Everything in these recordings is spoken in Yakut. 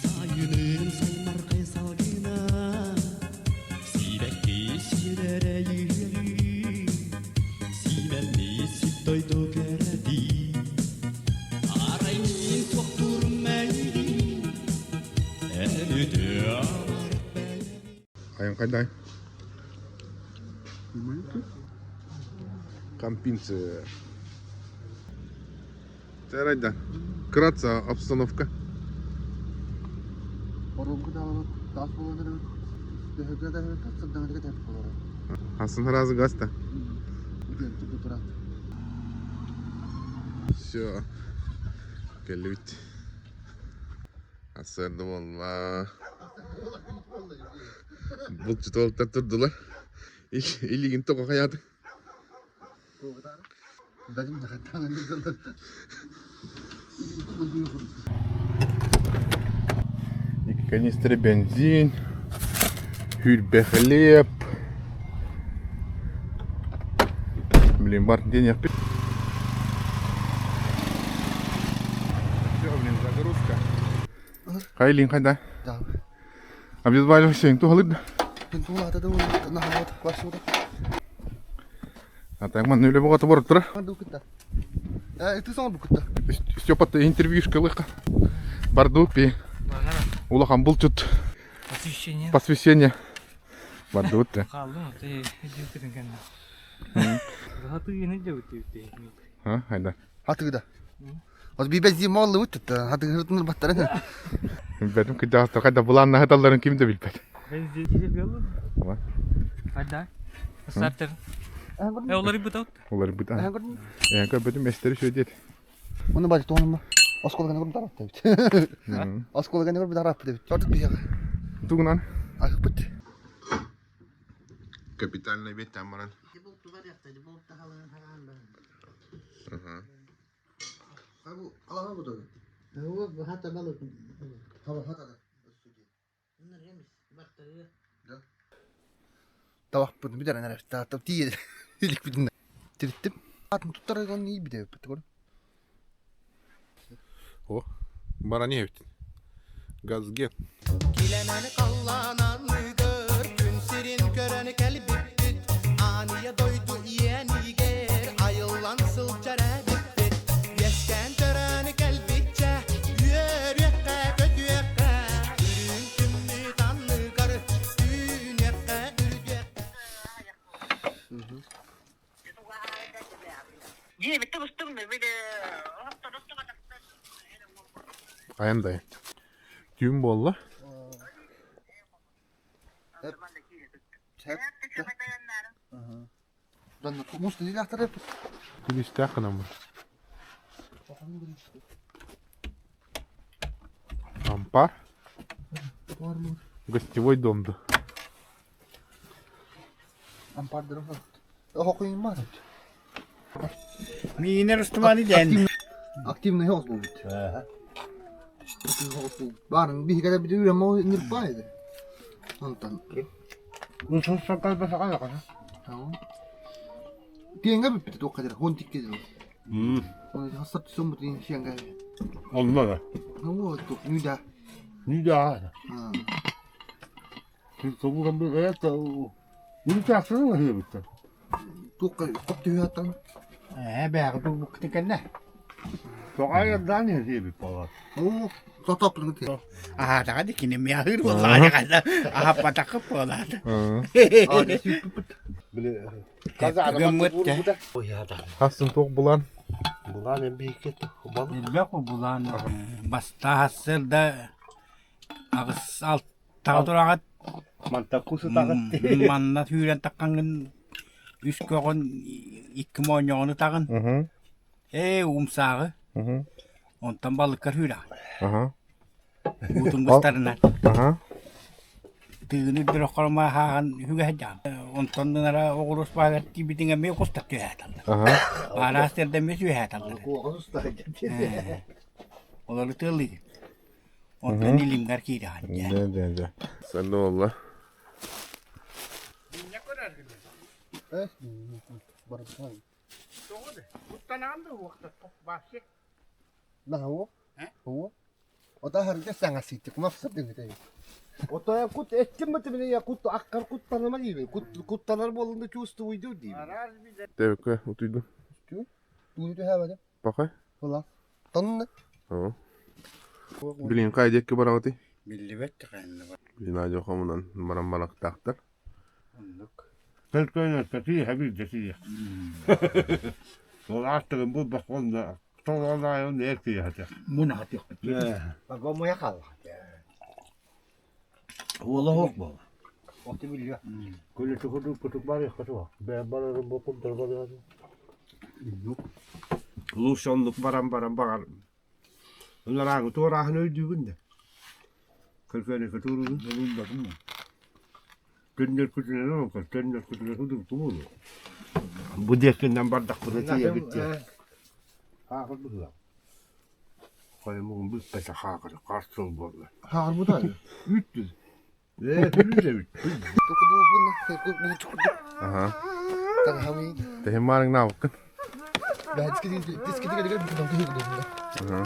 Сайынын саймархай салгына Сибэкки сиэлэрэ үөрүү Симэммит сип дойду кэрэтии Арай мин туохтуурум мэйии Эн үтүө Айан хайдай? Кампинцы. Райда. Кратца обстановка. Асын разы гаста. Все. Кэллибит. Асыарда буолла. Булчут уолаттар турдулар. Илигин тоҕо хайааты? Икки канистра бензин, хүрбэ хлеб. Блин, бар денег. Все, блин, загрузка. Хайлин хайда? Обезболивающий туһалыыр да? А так манна үлэ боҕото барып тура. Степа интервьюшка ылыахха. Бардук пи. Улахан булчут. Посвящение. Посвящение. Бардыбыт да. Хааллым, ты дьүкүтүн кэннэ. Хатыгыны дьабыт А, хайда. Хатыгыда. Os би бензин моллубут тутта. Хатыгырытын баттарын. Билбэтим кыдьаҕастар хайда былааннаһыталларын ким да билбэт. Бензин дизель Ла. Хайда. Стартер. Э, олары бытаут. Олар быт. Э, көрбөтүм эстери шө диэт. Оны бari туонма. Осколганы көрүп дарап дебит. Осколганы көрүп дарап дебит. Чортук биһиэхэ. Тугунан? Ахыппыт. Капитальный бет тамаран. Табахпын бүтэрэн эрэр. Тиийэ иликпитин тириттим. Атын туттарыган иийбит эбиппит. О, баран иһэбит. Газге. Килэмэн халлаан анныгар күн сирин көрөн кэлбиппит Ааныйа дойду иэнигэр айыллан сылдьар эбиппит Үөскээн төрөөн кэлбиччэ үөрүөххэ көтүөххэ Үрүҥ күммүт анныгар үүнүөххэ үрдүөххэ Айан Түүн буолла. Күнүстээх гынаммын. Ампар. Гостевой дом да. Миинер устуманы дэн. Активный голос был бит. Барын биһиги бит үрәм нирпа иде. Онтон. Тиэнгэ бүппүтэ туохха дире, хуон тикке дире. Хассап түсөм бутин сиэнгэ. Онно да. Ну, тук нүдә. Нүдә. Тобуган бу это Үнүтээхсин ыһыыбыттар. Туохха хоп түһү Ээ бээҕи тулбуккутун кэннэ. Тоҕо ыһыыбыт буолар. Оо, сотоплуҥ ти. Аһаатаҕа да кини миаһыыр буоллаҕа ханна аһаппатаххыт буолаата. Гыммыт Хассын туох булан? Булан эмбиикет бал. Элбэх булан бастаа хассырда аҕыс алтаҕа тураҕыт Мантакку сытаҕыт. Манна сүүрэн таххаҥҥын үс көҕүн икки моонньоҕону таҕын ээ умсааҕы онтон балыкка сүүрэҕин уутун быстарынан тыыны үрдүрөххөр мааһааҕын үгэһдьаҕын онтон ынара оҕурус баһыгар тиийбитиҥ эмиэ кустар түһээталлар араас сирдэ эмиэ түһээталлар олору тыаллыыр Онтон илимгэр киирэҕин дьэ. Дьэ, дьэ, дьэ. Сэнде буолла. Отоя кут эттим бите я кут аккар куттанама диибин. Кут куттанар буолунда чувствуйду диибин. Тэбэккэ утуйдум. Пахай? Тонна. Оо. Билин хай диэкки бараҕытый? Биллибэт ханна бар. Билин аадьа хомунан баран барахтаахтар. Оннук. Төлкөөнөр тэтии биирдэ тиийэ. Ол ааттыгын булбах уонна толоон аайын эр киһи Муна хатыахпыт. Погомуя хаалла. Уола суох буолла. Оты билиэ. Көлө чукурдук кутук бар яққа суох. Бэйэм барарым бокум дорбалыгар. Лучше оннук баран баран бағар. Ынараагы туорааһын өйдүүгүн да. Көлкөнө көтүүрүгүн. Булбатым. Төннөр күтүнэн оҥкор, төннөр күтүнэн худурку буолуо. Бу диэкиннэн бардахпына тиийэбит диэн. Хаахыр быһыылаах. Хоймугун бүппэтэ хаахыр, хас сыл буолла. Хаар бу да. Үттүн. Ээ, түрү эбит. Аха. Тэһин маарыҥ наабыккын. Аха.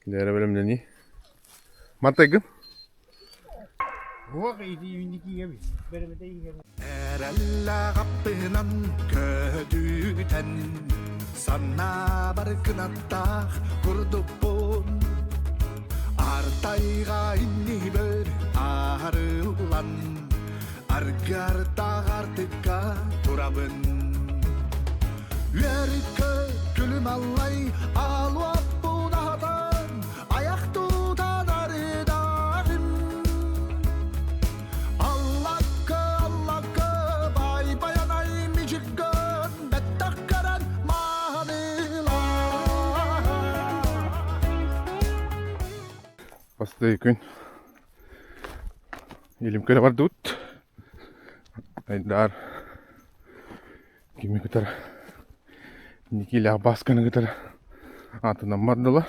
Дээрэ бэлэмнэнии. Маттайгын? Уох ити үүнники Бэрэмэтэ иһэбит. Эрэллэҕаппынан көдүүтэн санаабар кынаттаах курдукпун Артайга иннибэр аарыллан аргартаах артыкка турабын Үөрүккэ күлүм аллай алуаппун аһатан аяқ тутан арыдағым Аллакка, аллакка, бай баянай мижиггөн, бэттаккаран маанылаа. Бастакы күн илим кэлэ бардыбыт. Айдаар кими кытары Никиля Басканы кытары атынан бардылар.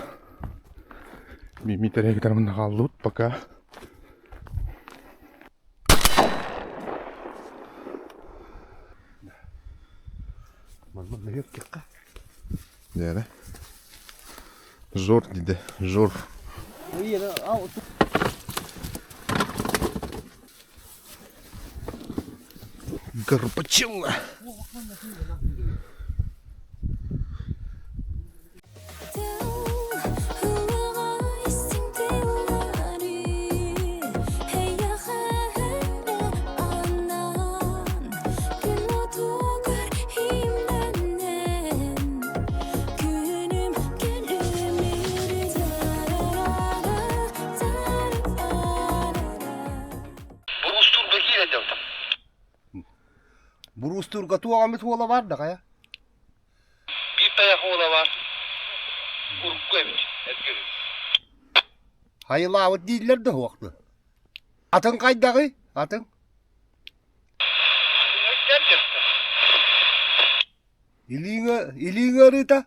Митере кытары мында хааллыбыт пока. Манна нөһүк Дээрэ. Жор диде, жор. Горбачила. Бурустурга туоҕаммыт уола бар да хайа? Биир тайах уола бар. Урукку эбит, эргэрин. Хайылаабыт дииллэр да суохту. Атын хайдаҕый? Атын? Өттен дьахтар. Илииҥэ илииҥэ ырыта?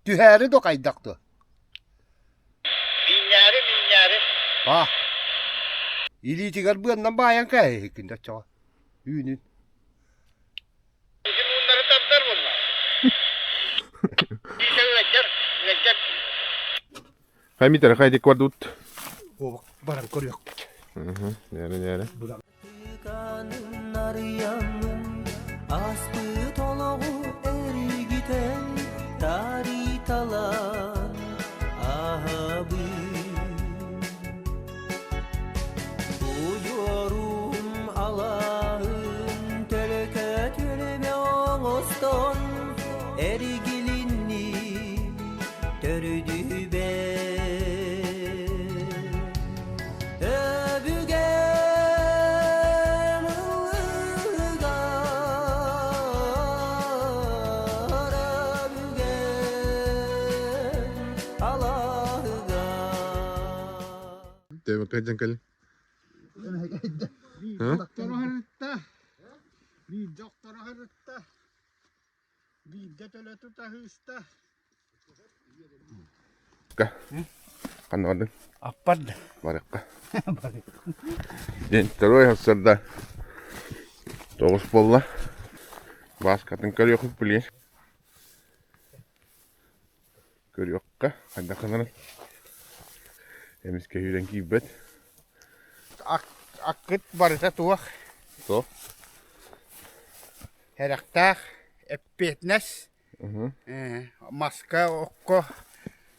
Түһээри да хайдах дуо? Минньээри, минньээри. Ба. Илиитигэр быаннан баайан кээһиккин да оччоҕо. Үүнүн. Ити мууннары тардар буолла. Ыалдьар, ыалдьар. Хай Митера, хай диэки бардыбыт. Баран көрүөхпүт. Дээрэ, дээрэ. Ааспыт олоҕу эргитэн тариталан аһабын Уйорум алаһын төлөкө төлөбө оҥостон эргилинни төрүдүбэ Өбүгэм ыллыгар өбүгэм алаһыгар Тэбэккэ дьэн кэлин. Доктор харытта. Доктор харытта. Биирдэ төлө тутаһыыста. Ханна бардыҥ? Аппар да. Барыахха. День второй сарсыарда 9 буолла. Бааскатын көрүөхпүт билигин. Көрүөххэ хайдах гынарын. Эмискэ сүүрэн киирбэт. Аккыт барыта туох? Туох? Сэрэхтээх, эппиэтинэс, маска, окко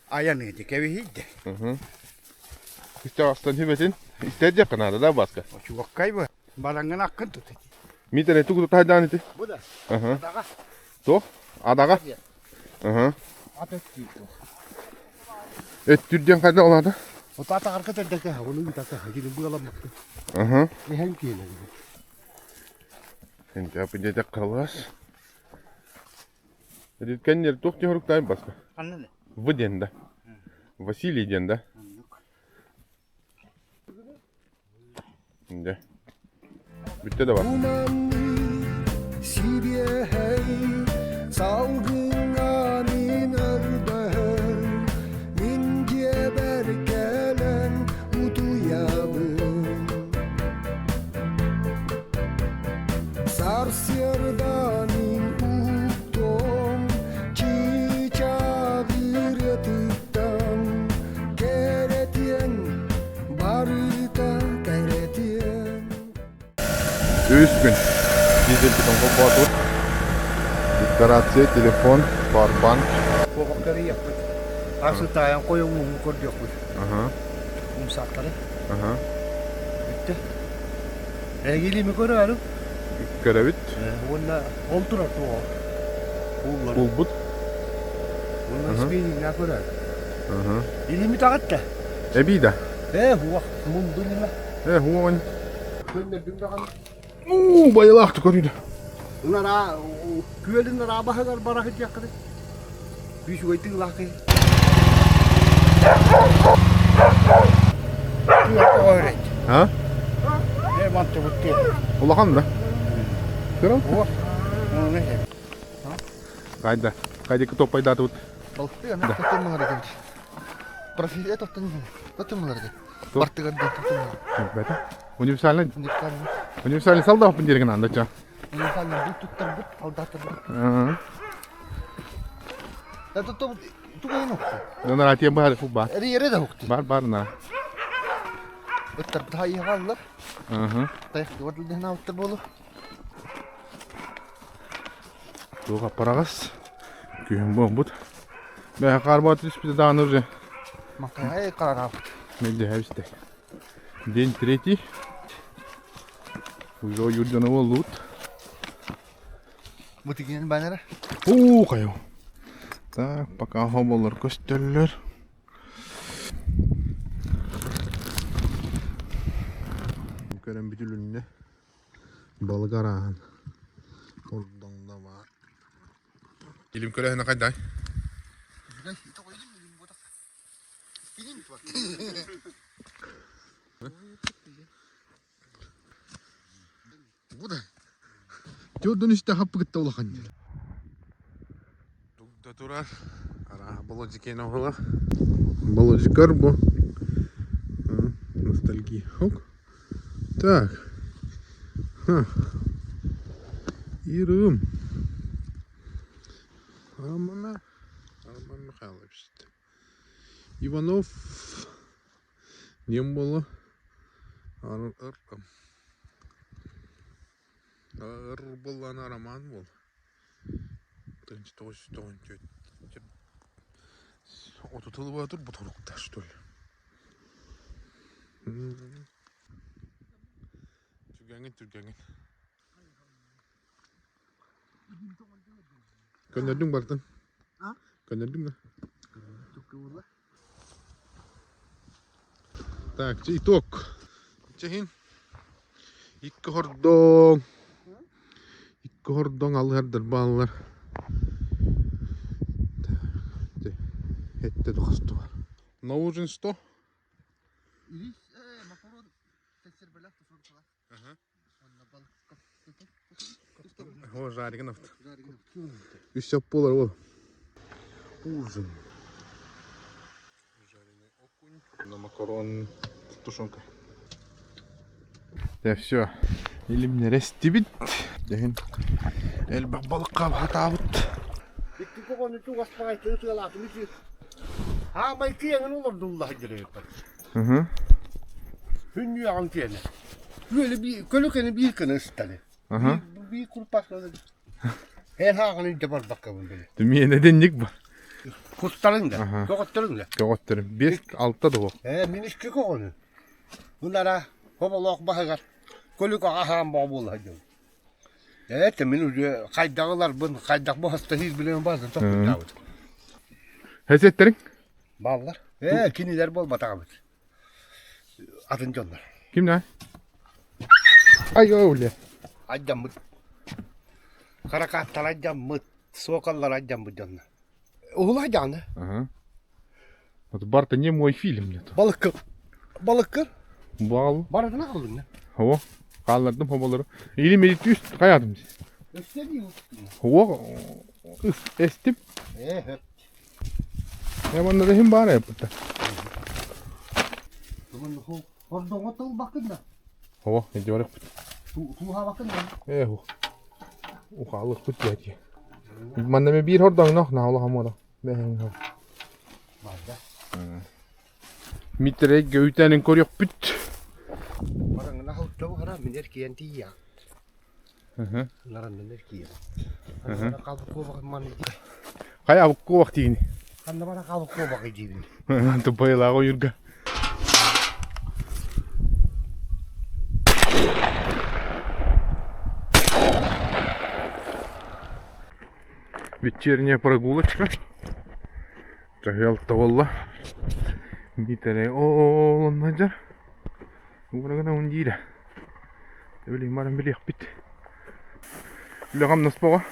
айаныыды кэбиһийдэ. Истэҕастан сүбэтин истэр диэххэ наада да Бааска? Очуоккай бу. Бараҥҥын аккын тут. Миитэрэй тугу тутаайдаан ити? Бу да. Адаҕа. Туох? Адаҕа? Ат өттүүр туох. Өттүүр диэн хайда ол аата? Ото атаҕарга төрдөргө ону ыытата кини быаламмыккын. Эһэҥ киэнэ. Сентябрь диэтэх халаас. Кэннер туох диэн хоруктаай баска? Ханна В диэн да. Василий диэн да. Дьэ. Бүттэ да бар. Сибиэһэй салгыҥҥа мин өрдөһөр, мин дьиэбэр кэлэн утуйабын. Сарсыарда мин уктуом чыычаах ырыатыттан кэрэтиэн барыта кэрэтиэн. Үс күн. Дизель бетон холбоотубут. Декорация, телефон, пауэрбанк. Куобахтары Арсытаайан хойоҥуһун көрдүөхпүт. Умсаахтары. Бүттэ. Эһигилими көрөөрү. Көрөбүт. Уонна ол турар туоҕа. Ууллар. Булбут. Уонна спинниҥҥа көрөөрү. Илими таҕытта. Эбии да. Ээ, хуох, мунду илиме. Ээ, хуоҕун. Көннөрдүм даҕаны. Уу, байылаахты көрүүдэ. Ынараа күөлүн араа баһыгар бара сылдьыаххыный. Бүүсүгэй тыылаах киһи. А? Ээ, мантыбыт тыа. Улахан да? Кыра? Қайда? Қайда топпайдаатыбыт? Балыкты ана тоттон мыңар эбит. Профиле тоттон тоттон мыңар эбит. Бартыгар да тоттон мыңар. Универсальный Универсальный. Универсальный салдааппын диэрген андача. Универсальный бу туттарбыт, алдаттарбыт. Да тоттон тугайын охты. Нана тиэн баар фу бар. Эри эре да охты. Бар бар на. Ыттарбыт хайыгаллар. Тайх дыбардыл ауттар болу. Туох аппараҕас. Күһүн буолбут. Бэйэ хаарбаат түспүтэ даҕаны уже. Макай карараабыт. Мэлдьэһэбистэ. День третий. Уже ойуурдана буоллубут. Бутигинен банера. Уу, хайо. Так, пока хоболор көстөллөр. Көрөн бүтүлүннэ. Балык арааһын. Ордоҥ да баар. Илим көрөһүнэ хайдай? Бу да. Төрдөн үстэ хаппыгытта улахан. Дугда турар. Арааһа болодьикена оһола. Болодьикар бу. Ностальгия. Ок. Так. Ха. Ирым. Романа. Роман Михайлович. Иванов. Нем было? Ыр буллана роман бол. 1994. Отутулу тур бутурукта что ли. Түргэҥин түргэҥин. Көннөрдүҥ бартын. Көннөрдүҥ да. Так, итог. Чэһин. Икки хордоҥ. Икки хордоҥ алыһардар бааллар. Этте дохостугар. На ужин что? О, жаригин авто. Үс болар ол. Ужин. Жареный окунь на макарон с тушенкой. Да все. Илимнер эстибит. Дехин элбэх балыкка баатаабыт. Икки коҕону чугас баҕайытын ытыалаатым ити. Аамай киэҥин олордулла сылдьар Хүннүөҕүм тиэнэ. Күөлү би көлүкэни биир гына ыстаны. Биир курпас Эн хааҕын илдьэ барбаккабын били. Миэнэ денник ба. Кустарыҥ да, көҕөттөрүҥ да. Көҕөттөрүм. Биэс алта да Ээ, мин икки көҕөнү. Мунара хоболоох баһыгар көлүкэ аһаан боо буола сылдьабын. Ээ, тэ мин уже хайдах ыларбын, хайдах баһастаһыыр билэн баарын тохтообут. Хэсеттериҥ? Бааллар. Ээ, кинилэр буолбатаҕыбыт. Атын дьоннор. Ким да? Ай, ой, Айдаммыт. Каракааттар айдаммыт, суокаллар айдаммыт дьоннор. Уһулай даҕаны. Ага. Вот барта не мой фильм нет. Балыккыр. Балыккыр. Бал. Барытына қалдың О, хааллардым хоболору. Или мели түс хаятым. Өссө дии. О, эстип. Ээ, Я манна да хим бар эппит. Бүгүн хордоҥо тыл бакын да. О, иди барык. Тууха бакын да. Э, ухалык пут яти. Манна ме бир хордоң нох на олох амода. Бэһэн хо. Барда. Митерей göйтәнин көрөк бүт. Бараңына халтау хара минер киэн тиийя. Наран минер киэн. Ханна кабы кобак маны. Хай абыкку вақтигини. Ханна бара кабы кобак дибин. Тупайлаго юрга. Вечерняя прогулочка. Чахел тавалла. Митерей олоннажар. Уграгана ундира. Билим баран билиэх бит. Үлэҕам наспоҕа.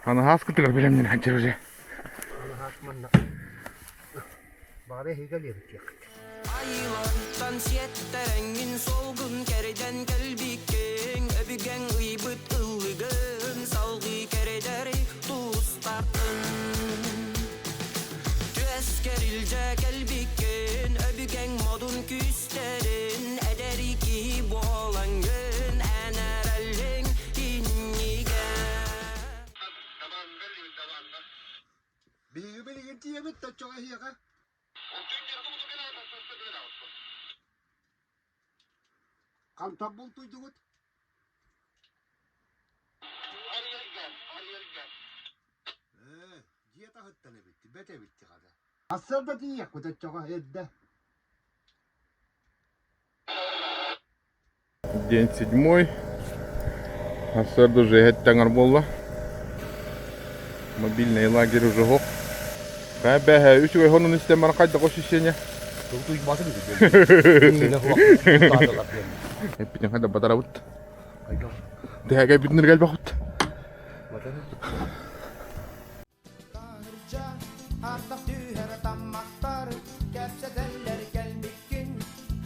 Аны хааскытыгар билэмнин ханчыр уже. Манна. Бары хигалиэбит Айылартан сиэттэрэҥҥин суолгун кэрдэн кэлбиккин Өбүгэҥ ыйбыт ыллыгын салгыы кэрдэр тустааххын Түөскэр илдьэ кэлбиккин Өбүгэҥ модун күүстэрин Эдэр киһи буолаҥҥын Эн эрэлиҥ иннигэр Биһиги билигин тиийэбит точчоҕо эһиэхэ. Хантан бултуйдугут? Ээ, дьиэ таһыттан эбит, бэт эбит хата. Ассар да тиийиэхпит оччоҕо эрдэ. День седьмой. Асар уже эттеңер болла. Мобильный лагерь уже хоқ. Бәһә, үч ой хонун истен бара кайда ощущение. Эппитин кайда батарабыт. Тэһэгэ бүтүнөр келбэхут. Таһырдьа ардах түһэр таммахтар кэпсэтэллэр кэлбиккин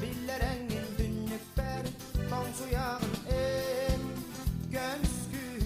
биллэрэҥҥин түннүкпэр тоҥсуйаҕын эн көмүскүүн.